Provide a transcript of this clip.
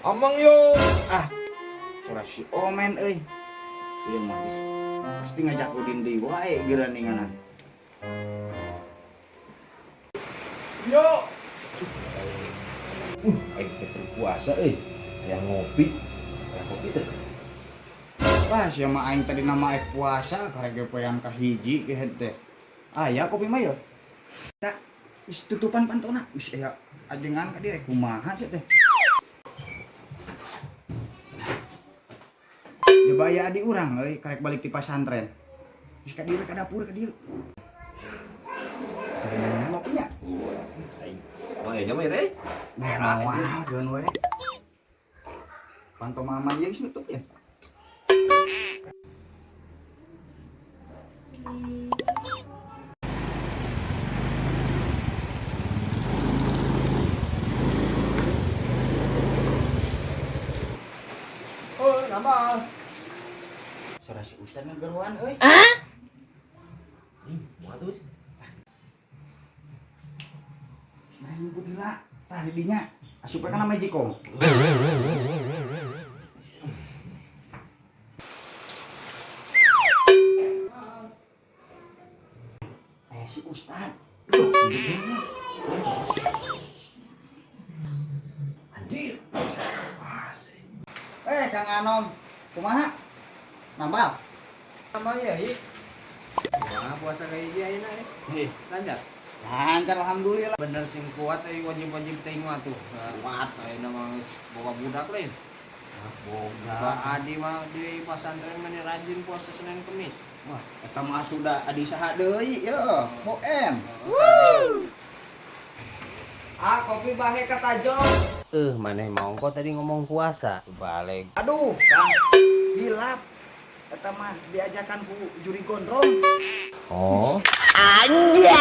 Amang yo. Ah, suara si Omen euy. Ieu mah geus pasti ngajak udin deui wae geura ninganan. Yo. Aing teh puasa euy. Hayang ngopi. Hayang kopi teh. Wah, sia mah aing tadi nama ek puasa karek ge poe yang kahiji ge teh. Aya kopi mah yo. Tak geus tutupan pantona. Geus aya ajengan ka dieu kumaha sia teh. Coba aya adi urang euy karek balik ti pasantren. Geus ka dieu ka dapur ka dieu. Sering ngopinya. Aing. Mah ya mah ya teh. Nah, moal geun we. Panto mama ieu geus nutup ya. Oh, nambah. Suara si Ustad ngageruan euy. Ih, moal tuh. Nah, nyebut heula. Tah di dinya. Asup we kana magicom. Si Ustad. Duh, nyebut. Anjir. Asik. Kang Anom, kumaha? Nambal? Sama ya, hi. Kumaha puasa kayak gini ayeuna eh? Heh, Lancar. lancar alhamdulillah. Bener sing kuat euy wajib-wajib teh mah tuh. Kuat. Ayeuna mah geus boga budak lain. Boga. Ba Adi mah di pasantren mah rajin puasa Senin Kemis. Wah, eta mah sudah adi saha deui ye, boem. Ah, kopi bahe kata Jong. Maneh mau kok tadi ngomong puasa. Balik. Aduh, Kang. Hilap. Eta mah diajakan ku juri gondrong. Oh. Anjay.